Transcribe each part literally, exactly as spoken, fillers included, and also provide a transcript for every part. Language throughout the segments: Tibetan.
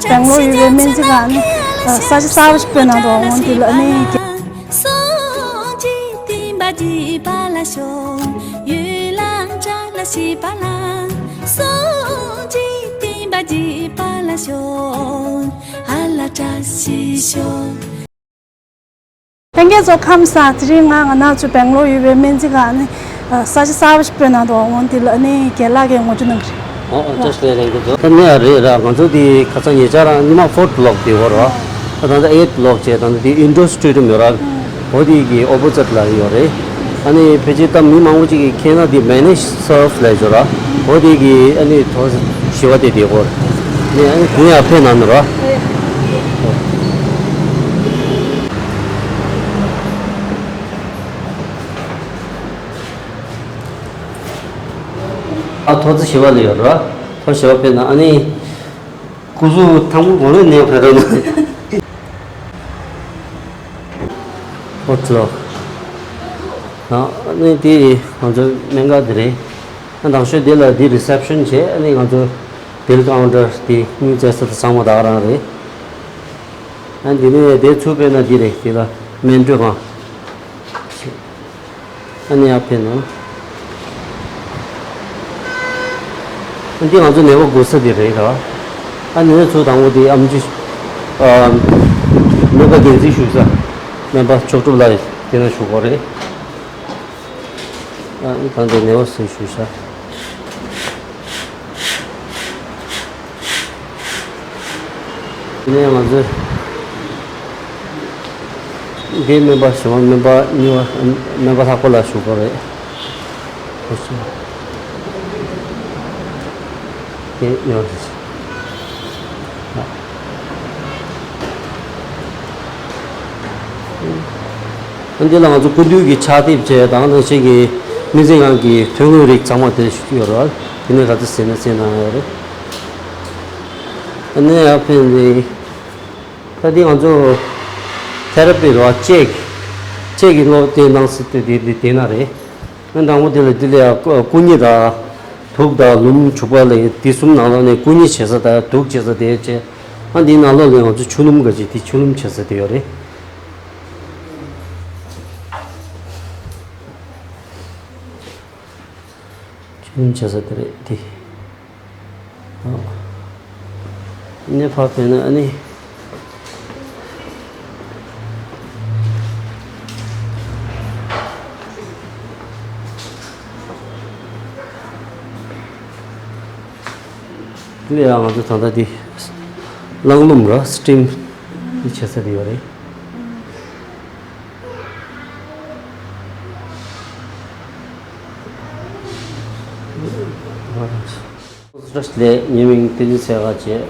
སྦེང་ལོར་ཡོད་པའི་སྨན་རྩིས་ཁང་ནི་ས་ཆ་གསར་པ་ཞིག་སྤོས་གནང་འདུག་འོ་འདི་ལ་ནི། ལྷན་རྒྱས་ཚོ་ཁམས་བཟང་། དེ་རིང་ང་ང་ནང་ཚོ་སྦེང་ལོར་ཡོད་པའི་སྨན་རྩིས་ཁང་ནི་ས་ཆ་གསར་པ་ཞིག་སྤོས་གནང་འདུག་འོ་འདི་ལ་ནི་རྒན་ལགས་ཀྱིས་ངོ་སྤྲོད་གནང་གི་རེད། ཨོ་ཨོ་བཀྲ་ཤིས་བདེ་ལེགས་ཁྱེད་ཚོ། ད་ནས་རེད་ར། ང་ཚོ་དེ་ཁ་སང་ཉེ་ཆར་རང་ཉི་མ་ཕོར་བྷི་ལོག་དེ་བོ་ར། ད་ད་ལྟ་ཨེཊ་བྷི་ལོག་བྱས། ད་ལྟ་དེ་ཨིན་ཌོར་སི་ཊེ་ཌི་ཡམ་ཡོད་ར། འོ་དེ་གི་ཨོ་པོ་ཛིཊ་ལ་ཡོད་རེད། ཨ་ནི་ཕལ་ཆེར་ད་མི་མང་པོ་ཅིག་གིས་མཁྱེན་ན་དེ་མེ་ནེ་ཇི་སར་ཕི་ལབ་ཡོད་ར། འོ་དེ་གི་ཨ་ནི་ཐོག་བཞི་པ་དེ་དེ་བོ་ར། ནས་ཨ་ནི་དེ་ནས་ཡར་ཕེབས་གནང་ནི་ར། ཨ་ཐོག་བཞི་པ་ལ་ཡོད་ར། ཐོག་བཞི་པ་ཕེབས་ན་ཨ་ནི། སྐུ་གཟུགས་ཐང་པོ་གོང་ནས་ནས་བོད་དོན་ཨོ་ཙི་ལོ། ཨ་ནི་དེ་ང་ཚོའི་སྨན་ཁང་དེ་རེད། ཨ་དང་ཤོས་དེ་ལ་དེ་རི་སེབ་ཤན་བྱས། ཨ་ནི་ང་ཚོ་བིལ་ཀའུན་ཊར་དེ་དངུལ་བཙལ་ས་དེ་ཚང་མ་ད་ག་རང་རེད། ཨ་དེ་ནས་དེ་ཚུར་ཕེབས་ན་དེ་རེད། དེ་ལ་སྨན་སྤྲོད་ཁང་། ཨ་ནི་ཡར་ཕེབས་ན། ཨ་འདི་ང་ཚོ་ནད་པ་སྒུག་ས་དེ་རེད་ར། ཨ་ནི་ཚུར་དང་པོ་དེ་ཨེམ་ཆི། ཨ་སྨན་པ་འགན་འཛིན་བཞུགས་ས། སྨན་པ་མཆོག་གྲུབ་ལགས་དེ་ན་བཞུགས་ཀྱི་ཡོད་རེད། ཨ་ནི་ད་ལྟ་ནད་པ་ཚོ་བཞུགས་ས། དེ་ནས་ང་ཚོས་འདིའི་སྨན་པ་ཞིག་སྨན་པ་གཉིས་པ། སྨན་པ་ལྷག་པ་ལགས་བཞུགས་པ་རེད། དེ་གཉིས་པ་རེད། འདི་ལ་ང་ཚོ་སྐུ་མདུན་གྱི་ཕྱག་དེབ་བཅས་དང་ནང་བཞིན་གྱི་སྨན་རྩིས་ཁང་གི་ཐོན་དངོས་རིགས་ཚང་མ་དེ་ཡོད་རེད། དེ་ནས་ག་ཚོད་ཟིན་ན་ཟིན་གནང་ཡོད་རེད། ཨ་ནི་ཡར་ཕེབས་ནས་ད་འདི་ང་ཚོ་ཐེ་ར་པི་རེད་པ། དཔྱད་དཔྱད་ཀྱི་སློབ་དེབ་ནང་སྲིད་དེ་དེ་དེ་དེ་ན་རེད། ཨ་དང་པོ་དེ་ལ་དེ་ལ་ཡང་སྐུ་མཉེ་དང་དུག་དང་ལུམ་བྱུག་པ་ལ་དེ་གསུམ་ནང་ལོགས་ནས་སྐུ་མཉེ་བྱེད་ས་དང་དུག་བྱེད་ས་དེ་བྱས། ཨ་འདིའི་ནང་ལོགས་ལ་ང་ཚོ་ཆུ་ལུམ་ག་ཅིག་དེ་ཆུ་ལུམ་བྱེད་ས་དེ་ཡོད་རེད། ཆུ་ལུམ་བྱེད་ས་དེ་རེད་དེ། ཨ་ནི་ཕར་ཕེབས་ན་ཨ་ནི། དེ་ལ་ཡང་ང་ཚོ་ད་ལྟ་འདི་རླངས་རླུང་ར་སི་ཊིམ་འདི་བྱེད་ས་དེ་ཡོད་རེད། ལས་ཉེས་མིང་བསྟན་འཛིན་ཚེ་དཀར་བྱས།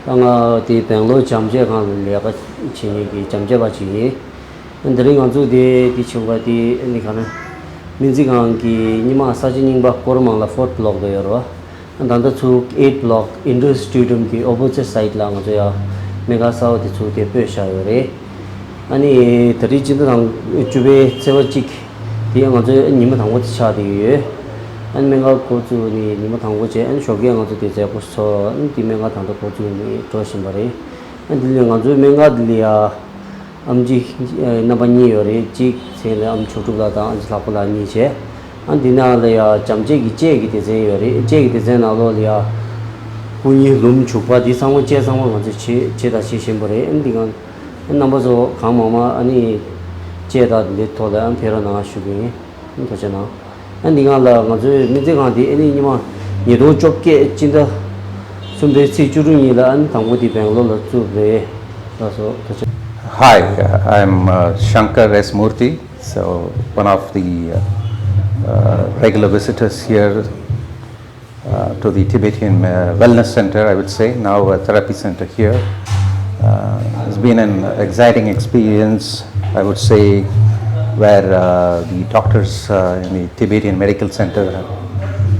ད་ང་དེ་སྦེང་ལོར་བྱམས་བརྩེ་ཁང་ལ་ལས་ཀ་བྱེད་མཁན་གྱི་བྱམས་བརྩེ་པ་ཅིག་ཡིན། དེ་རིང་ང་ཚོ་དེ་དེ་བྱུང་བ་དེ་ནི་ག་ན། སྨན་རྩིས་ཁང་གི་ཉི་མ་ས་ཆ་རྙིང་པ་ཀོར་མང་ལ་ཕོར་ཐི་ལོག་ཏུ་ཡོད་རེད་པ། ད་ལྟ་ཚུར་ཨེཊ་བྷི་ལོག་ཨིན་ཌོར་སི་ཊེ་ཌི་ཡམ་གྱི་ཨོ་པོ་ཛིཊ་སའིཌ་ལ་ང་ཚོ་ཡ་སྨན་ཁང་གསར་པ་དེ་ཚུར་དེ་སྤོས་བཞག་ཡོད་རེད། ཨ་ནི་ད་རེས་སྤྱི་ཟླ་དང་བཅུ་པའི་ཚེས་པ་གཅིག་དེ་ང་ཚོའི་ཉི་མ་དང་པོ་དེ་ཆགས་བསྡད་ཡོད། ཨ་ནི་སྨན་ཁང་འགོ་བཙུགས་ནས་ཉི་མ་དང་པོ་བྱས། ཨ་ནི་ཞོགས་ཀས་ང་ཚོ་དེ་མཛད་སྒོ་ཚོགས། ཨ་ནི་དེ་སྨན་ཁང་ད་ལྟ་འགོ་བཙུགས་ནས་འགྲོ་བཞིན་པ་རེད། ཨ་ནི་དེ་ལས་ང་ཚོའི་སྨན་ཁང་དེ་ལ་ཡ། ཨེམ་ཆི་རྣམ་པ་གཉིས་ཡོད་རེད། གཅིག་མཚན་ལ་ཨེམ་ཆི་མཆོག་གྲུབ་ལགས་དང་ཨེམ་ཆི་ལྷག་པ་ལགས་གཉིས་བྱས། ཨ་འདི་ནང་ལ་ཡ་བྱམས་བརྩེ་གི་དཔྱད་ཀྱི་སྡེ་ཚན་ཡོད་རེད། དཔྱད་ཀྱི་སྡེ་ཚན་ནང་ལོགས་ལ་ཡ་སྐུ་མཉེ་ལུམ་བྱུག་པ་འདི་ཚང་མ་དཔྱད་ཚང་མ་ང་ཚོས་བྱེད་བྱེད་དང་བྱེད་བཞིན་པ་རེད། ཨ་འདི་གང་རྣམ་པ་ཚོ་གང་མང་མང་ཨ་ནི་དཔྱད་དང་འདི་ཐོག་ལ་ཨ་ཕེབས་རོགས་གནང་ཞུ་གི་ཡིན། ཐུགས་རྗེ་གནང་། ཨ་འདི་གང་ལ་ང་ཚོའི་སྨན་རྩིས་ཁང་འདི་ཨ་ནི་ཉི་མ་ཉིས་སྟོང་བཅོ་བརྒྱད་སྤྱི་ཟླ་གསུམ་པའི་ཚེས་བཅུ་དྲུག་ཉིན་ལ་ཨ་ནི་དང་པོ་འདི་སྦེང་ལོར་ལ་བཙུགས་རེད། ལགས་སོ། ཐུགས་རྗེ་གནང་། Hi, I'm uh, Shankar S Murthy, so one of the uh, uh, regular visitors here uh, to the Tibetan uh, Wellness Center, I would say, now a therapy center here. Uh, it's been an exciting experience, I would say, where uh, the doctors uh, in the Tibetan Medical Center have,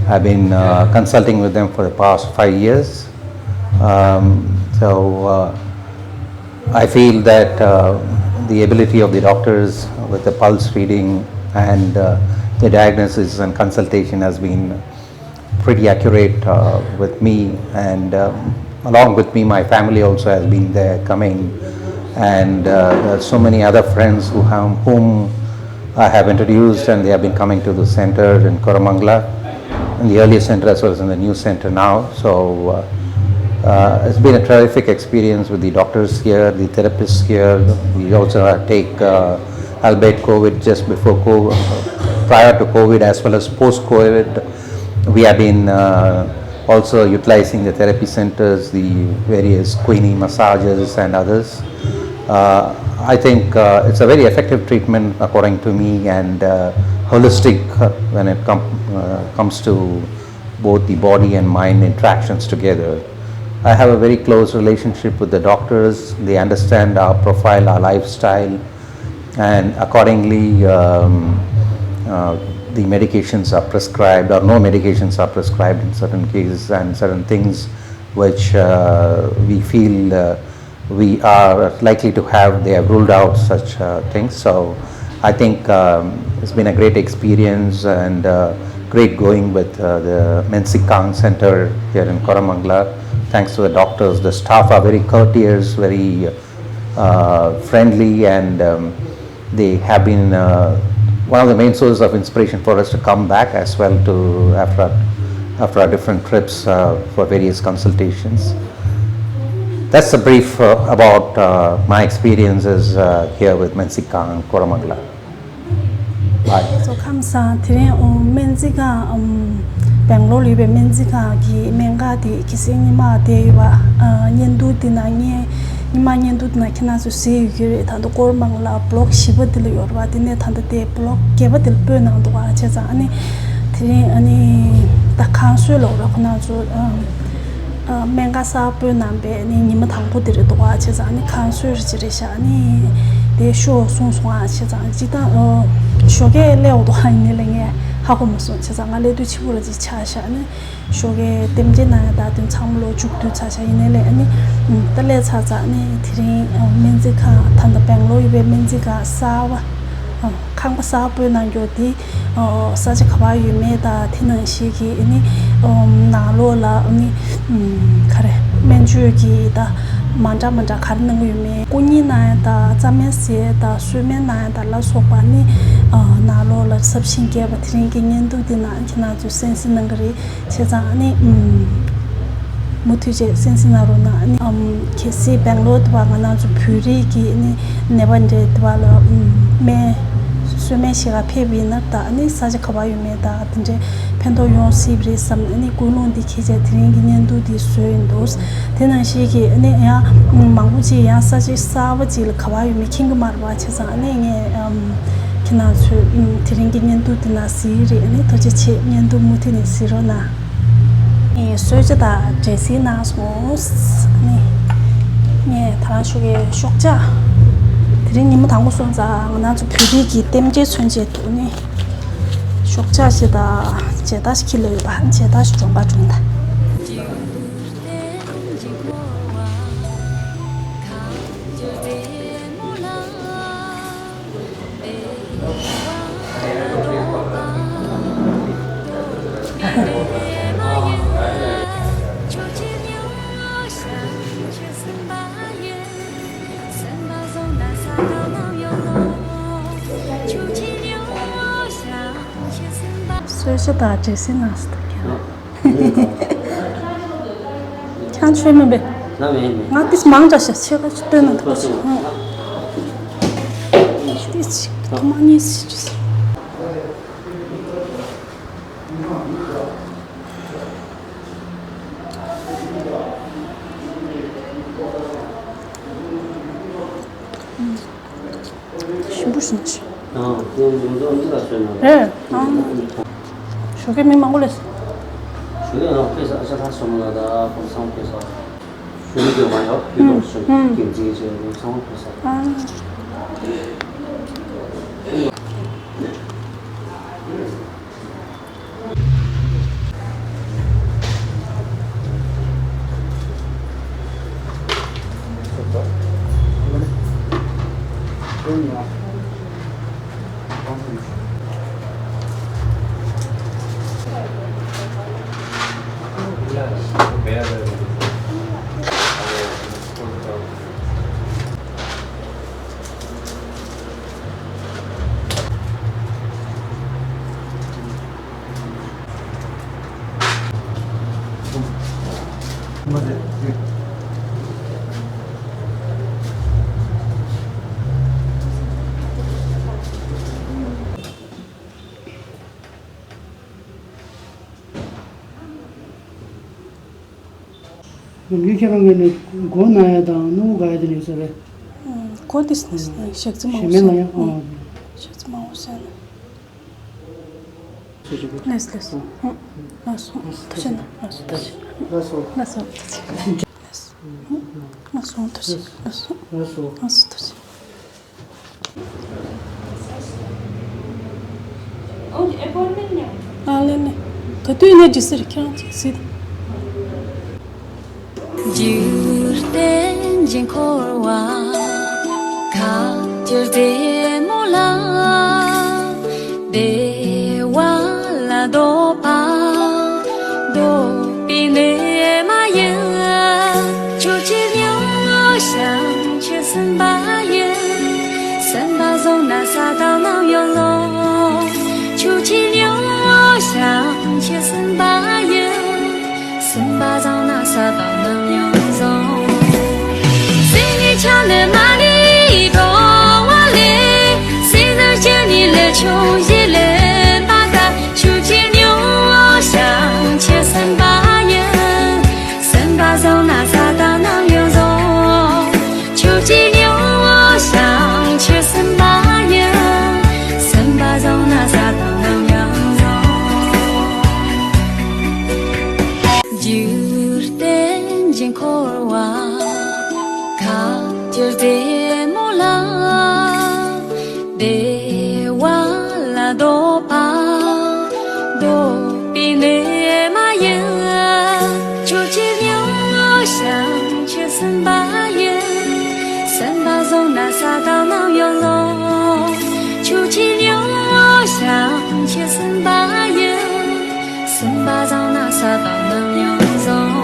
have been uh, consulting with them for the past five years. Um, so uh, I feel that uh, the ability of the doctors with the pulse reading and uh, the diagnosis and consultation has been pretty accurate uh, with me, and um, along with me, my family also has been there coming, and uh, there are so many other friends who have, whom I have introduced, and they have been coming to the center in Koramangala, in the earlier center as well as in the new center now. So uh, uh, it's been a terrific experience with the doctors here, the therapists here. We also uh, take uh, albeit COVID just before COVID, prior to COVID as well as post COVID. We have been uh, also utilizing the therapy centers, the various Queenie massages and others. Uh, I think uh, it's a very effective treatment according to me and uh, holistic uh, when it com- uh, comes to both the body and mind interactions together. I have a very close relationship with the doctors. They understand our profile, our lifestyle, and accordingly, um, uh, the medications are prescribed or no medications are prescribed in certain cases, and certain things which uh, we feel uh, we are likely to have, they have ruled out such uh, things. So I think um, it's been a great experience and uh, great going with uh, the Mensikang Center here in Koramangala. Thanks to the doctors, the staff are very courteous, very uh, friendly, and um, they have been uh, one of the main sources of inspiration for us to come back as well to after after our different trips uh, for various consultations. That's a brief uh, about uh, my experiences uh, here with Mensikang Koramangala. Bye. So ཁམས་བཟང་། དེ་རིང་ཨོ་སྨན་རྩིས་ཁང་ཨམ་སྦེང་ལོར་ཡོད་པའི་སྨན་རྩིས་ཁང་གི་སྨན་ཁང་དེ་གལ་སྲིད་སྔོན་མ་བསྡད་ཡོད་པ་ཨ་བརྙན་ཐུང་འདི་ནང་བརྙན་སྔོན་མ་བརྙན་ཐུང་འདི་ནང་ཁྱེད་རང་ཚོས་གཟིགས་ཡོད་ཀྱི་རེད། ད་དུང་ཀོར་མང་ལ་བྷི་ལོག་བཞི་པ་འདི་ལ་ཡོད་རེད་པ། དེ་ནས་ད་ལྟ་དེ་བྷི་ལོག་བརྒྱད་པ་འདི་ལ་སྤོས་གནང་འདུག་ཨ་བྱས་ཙང་ཨ་ནི་དེ་རིང་ཨ་ནི་ད་ཁང་བཟོས་ལོག་ར་ཁོ་ན་ཚོ་ཨམ། སྨན་ཁང་གསར་པ་སྤོས་གནང་པའི་ནི་ཉི་མ་དང་པོ་དེ་རེད་འདུག་ཨ་བྱས་ཙང་ནི་ཁང་བཟོས་རེ་ཅི་རེད་ཤག་ནི་དེ་ཤོག་གསུངས་སོང་ཨ་བྱས་ཙང་སྤྱིར་བཏང་ཨོ་ཞོགས་ཀས་སླེབས་འོ་འདུག་ཨ་ཡིན་ནི་ལས་ངས་ཧ་གོ་མ་སོང་བྱས་ཙང་ང་སླེབས་དུས་ཕྱི་པོ་རེ་ཅི་ཆགས་ཤག་ནི་ཞོགས་ཀས་རྟེན་འབྲེལ་གནང་ཡ་ད་དོན་ཚང་མ་ལོ་མཇུག་བསྡུས་ཚར་ཤག་ཡིན་ནི་ལས་ཨ་ནི་ད་སླེབས་ཚར་ཙང་ནི་དེ་རིང་སྨན་རྩིས་ཁང་ད་ལྟ་སྦེང་ལོར་ཡོད་པའི་སྨན་རྩིས་ཁང་གསར་པ་ཁང་པ་གསར་པ་སྤོས་གནང་རྒྱུ་དེ། ཨོ་ས་ཆ་ག་པར་ཡོད་མེད་དང་དེ་ནང་བཞིན་གྱི་ཨ་ནི་ཨོ་ནང་ལོགས་ལ་ཨ་ནི་ཨམ་ག་རེ་སྨན་བཅོས་ཀྱི་ད་མ་འདྲ་མ་འདྲ་ག་རེ་གནང་གི་ཡོད་མེད། སྐུ་ཉིད་གནང་ཡ་དང་རྩ་སྨན་ཟས་དང་གསོལ་སྨན་གནང་ཡ་དང་ལ་སོགས་པ་ནི་ཨ་ནང་ལོགས་ལ་ཚབས་ཆེན་རྒྱས་པ་དེ་རིང་གི་བརྙན་ཐུང་འདི་ནང་ཁྱེད་རང་ཚོས་གསན་གཟིགས་གནང་གི་རེད། བྱས་ཙང་ཨ་ནི་ཨམ་མུ་མཐུད་བྱས་གསན་གཟིགས་གནང་རོགས་གནང་། ཨ་ནི་ཨམ་གལ་སྲིད་སྦེང་ལོར་དུ་བ་ང་རང་ཚོ་བོད་རིགས་ཀྱི་ཨ་ནི་ནད་པ་འདྲ་དུ་བ་ལ་ཨམ་སྨན་གསོལ་སྨན་ཞིག་ག་ཕེབས་ཡིན་ན་ད་ཨ་ནི་ས་ཆ་ག་པར་ཡོད་མེད་ད་དེ་འདྲའི་ཕན་ཐོགས་ཡོང་སྲིད་པ་རེད་བསམ་ཨ་ནི་ཀུན་སློང་འདི་འཁྱེར་བྱས་དེ་རིང་གི་བརྙན་ཐུང་འདི་བཟོས་ཡིན་འདུག་དེ་ནང་བཞིན་གྱི་ཨ་ནི་ཡང་མང་པོ་ཅིག་ཡང་ས་ཆ་གསར་པ་ཅིག་ལ་ག་པར་ཡོད་མེད་མཁྱེན་གྱི་མ་རེད་པ། བྱས་ཙང་ཨ་ནི་ངས་ཨམ་ཁྱེད་རང་ཚོས་ཨམ་དེ་རིང་གི་བརྙན་ཐུང་འདི་ནང་གཟིགས་རེད། ཨ་ནི་ཐུགས་རྗེ་ཆེ། བརྙན་ཐུང་མུ་མཐུད་ནས་གཟིགས་རོགས་གནང་། ངས་གསོལ་ཇ་དང་འབྲས་སིལ་གནང་སོང་། ངས་ངས་ད་རང་ཞོགས་ཀས་ཞོགས་ཇ། དེ་རིང་ཉི་མ་དང་པོ་སོང་ཙང་ང་རང་ཚོ་བོད་རིགས་ཀྱི་ལྟེམ་ཅེ་མཚོན་ཆེད་དུ་ནི་ཞོགས་ཇ་ཞིག་དང་ཇེ་ཏ་ཞིག་ཁྱེར་ལ་ཡོད་པ། ཇེ་ཏ་ཞིག་གྲོངས་པ་གྲོངས་ད། གསོལ་ཇ་དང་འབྲས་སིལ་གནང་སོང་ཁྱེད་རང་། ཁྱང་ཆོས་མིན་པས། ང་མེད་མེད། ང་ཏིས་མང་དྲགས་ཤག་ཆེ་ག་ཆུ་སྟོན་ན་ཐོག་ཆུ་ཧང་། ཏིས་ཅིག་ཐོག་མ་གཉིས་ཤིག་ཅུ་སོང་། ཞིམ་པོ་ཞིམ་ཞིམ། ཨ་དེ་མི་འདུག་འདི་ལ་བཟོས་ན། ཨེ། ཨ། ཞོགས་ཀས་མི་མང་པོ་སླེབས་སོང་། ཞོགས་ཀས་ང་ཕེབས་ས་ཨ་ཅག་ལྷ་སོང་ལ་ད་ཁོང་ཚང་ཕེབས་ས། ཞོགས་ཀས་མ་ཡོང་ཡོད་ལོག་སོང་། ཨུམ། ཀེམ་ཅིག་ཅིག་ཁོང་ཚང་ཕེབས་ས། ཨ། ངས་ཁྱེད་རང་ངོས་ནས་མགོ་ན་ཡ་དང་སྣུམ་འགག་ཡ་དེ་ནས་ཟེར་བས། མགོ་དེ་ཞག་ཚི་མང་པོ་ཟས་ན། ཞག་ཚི་མང་པོ་ཟས་ན། ལགས་སོ་ལགས་སོ། ལགས་སོ། ཐུགས་རྗེ་གནང་། ལགས་སོ་ཐུགས་རྗེ་གནང་། ལགས་སོ་ཐུགས་རྗེ་གནང་། ལགས་སོ་ཐུགས་རྗེ་གནང་། ལགས་སོ། ལགས་སོ་ཐུགས་རྗེ་གནང་། ལགས་སོ། ལགས་སོ། ལགས་སོ་ཐུགས་རྗེ་གནང་། ཨ་ལེ་ལེ། ག་དུས་ནས་འདྲི་ཟེར་ཁྱེད་རང་ཅིག་གཟིགས། འཇིག་རྟེན་གྱི་འཁོར་བ་ཁ་བསྒྱུར་བདེ་མོ་ལ། བདེ་བ་ལ་འདོད་པ་འདོད་པའི་ནི་མ་ཡིན། ཁྱོད་ཀྱི་སྨྱུང་བ་ཞིང་ཁྱོད་སེམས་པ་ཡིན། སེམས་པ་བཟང་ན་ས་དང་ནམ་ཡང་བཟང་། ཁྱོད་ཀྱི་སྨྱུང་བ་ཞིང་ཁྱོད་སེམས་པ་ཡིན། སེམས་པ་བཟང་ན་ས་དང་ནམ་ཡང་བཟང་། སེམས་ཉིད་ཆགས་ནས་མ་ནི་གང་བ་ལས། སེམས་ནི་སྐྱེ་ནི་ལས་བྱུང་ཞིང་ལས་པ་དག་ཁྱོད་ཀྱི་སྨྱུང་བ་ཞིང་ཁྱོད་སེམས་པ་ཡིན། སེམས་པ་བཟང་ན་ས་དང་ནམ་ཡང་བཟང་། ཁྱོད་ཀྱི་སྨྱུང་བ་ཞིང་ཁྱོད་སེམས་པ་ཡིན། སེམས་པ་བཟང་ན་ས་དང་ནམ་ཡང་བཟང་། འཇིག་རྟེན་གྱི་འཁོར་བ་ཁ་བསྒྱུར་བདེ་མོ་ལ། བདེ་བ་ལ་འདོད་པ་འདོད་པའི་ནི་མ་ཡིན། ཁྱོད་ཀྱི་སྨྱུང་བ་ཞིང་ཁྱོད་སེམས་པ་ཡིན། སེམས་པ་བཟང་ན་ས་དང་ནམ་ཡང་བཟང་། ཁྱོད་ཀྱི་སྨྱུང་བ་ཞིང་ཁྱོད་སེམས་པ་ཡིན། སེམས་པ་བཟང་ན་ས་དང་ནམ་ཡང་བཟང་།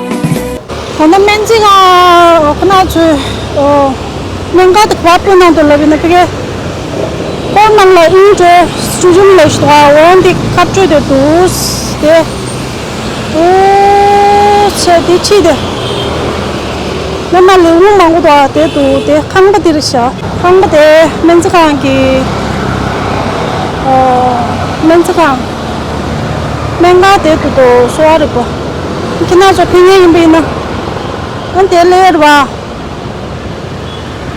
ད་ལྟ་སྨན་རྩིས་ཁང་ཁོ་ན་ཚོས་སྨན་ཁང་དེ་ག་པར་སྤོས་གནང་འདུག་ལབ་ཡིན་ན། ཕ་གི་སྐོར་ནང་ལ་ཨིན་འགྲོ་ཆུ་ཆུམ་ལས་ཤི་འདུག་འོན་ཏེ་ཁ་སྤྲོད་དེ་འདུག་སྟེ། ཨོ་ཚེ་དེ་ཕྱི་དེ། ན་ན་ལེའུ་མང་པོ་འདུག་དེ་འདུག་དེ་ཁང་པ་དེ་རེད་ཤག་ཁང་པ་དེ་སྨན་རྩིས་ཁང་གི། ཨོ། སྨན་རྩིས་ཁང་། སྨན་ཁང་དེ་འདུག་དོ་གསོ་བ་རིག་པ། ཁྱེད་རང་ཚོ་ཕེབས་མཁན་ཡིན་པ་ཡིན་ན། ཨ་དེ་སླེབས་རེད་པ།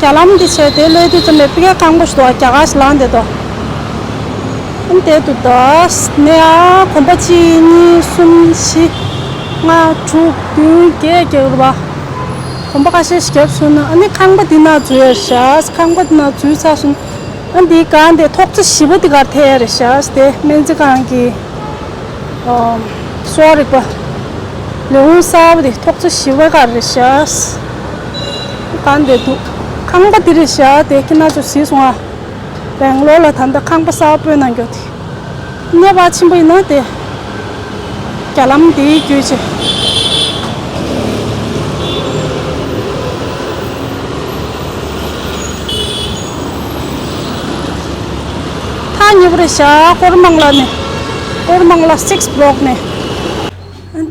རྒྱ་ལམ་འདི་བྱས་དེ་སླེབས་དུས་ཙམ་པའི་ཕ་གིའི་ཁང་པ་ཞིག་འདུག་རྒྱ་གར་ཞིག་ལངས་བསྡད་དོ། ཨ་དེ་འདུག་ད་ནས་ཨ་གོམ་པ་གཅིག་གཉིས་གསུམ་བཞི་ལྔ་དྲུག་བདུན་བརྒྱད་བརྒྱབ་རེད་པ། གོམ་པ་ཁ་ཤས་ཤིག་བརྒྱབ་སོང་ན་ཨ་ནི་ཁང་པ་འདི་ནང་འཛུལ་ཡ་ཤག་ཁང་པ་འདི་ནང་འཛུལ་ཚར་སོང་ན་ཨ་འདིའི་སྒང་དེ་ཐོག་བརྩེགས་བཞི་པ་འདི་གར་ཐེབས་ཡ་རེད་ཤག་དེ་སྨན་རྩིས་ཁང་གི་ཨ་གསོ་བ་རིག་པ་ལས་ཁུངས་གསར་པ་དེ་ཐོག་བརྩེགས་བཞི་པ་གར་རེད་ཤག་སྒང་དེ་འདུག་ཁང་པ་འདི་རེད་ཤག་དེ་ཁྱེད་རང་ཚོ་གཟིགས་སོང་ཨ། སྦེང་ལོར་ལ་ད་ལྟ་ཁང་པ་གསར་པ་སྤོས་གནང་རྒྱུ་དེ། གནས་པ་ཆེན་པོ་ཡིན་ན་དེ། རྒྱ་ལམ་དེའི་བརྒྱུད་བྱས། ཐག་ཉེ་པོ་རེད་ཤག་སྐོར་མང་ལ་ནས། སྐོར་མང་ལ་སིགས་བྷི་ལོག་ནས།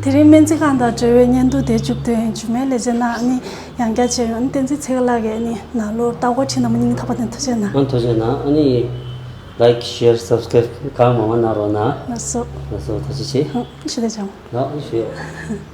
དེ་རིང་སྨན་རྩིས་ཁང་དང་འབྲེལ་བའི་བརྙན་ཐུང་དེ་མཇུག་སྡོད་ཡིན། རྗེས་མའི་ལེ་ཚན་ནང་ཨ་ནི་ཡང་བསྐྱར་མཇལ་ཡོང་། ཨ་ནི་བསྟན་འཛིན་ཚེ་རིང་ལགས་ཀྱིས་ཨ་ནི་ནང་ལོགས་ལྟ་སྐོར་ཁྲིད་གནང་བ་སྙིང་ཐག་པ་ནས་ཐུགས་རྗེ་གནང་། ཨ་ཐུགས་རྗེ་གནང་། ཨ་ནི། Like, share, subscribe གང་མང་མང་གནང་རོགས་གནང་། ལགས་སོ། ལགས་སོ། ཐུགས་རྗེ་ཆེ། ཧུམ། ཞུ་དེ་ཅང་། ལགས་ཞུ།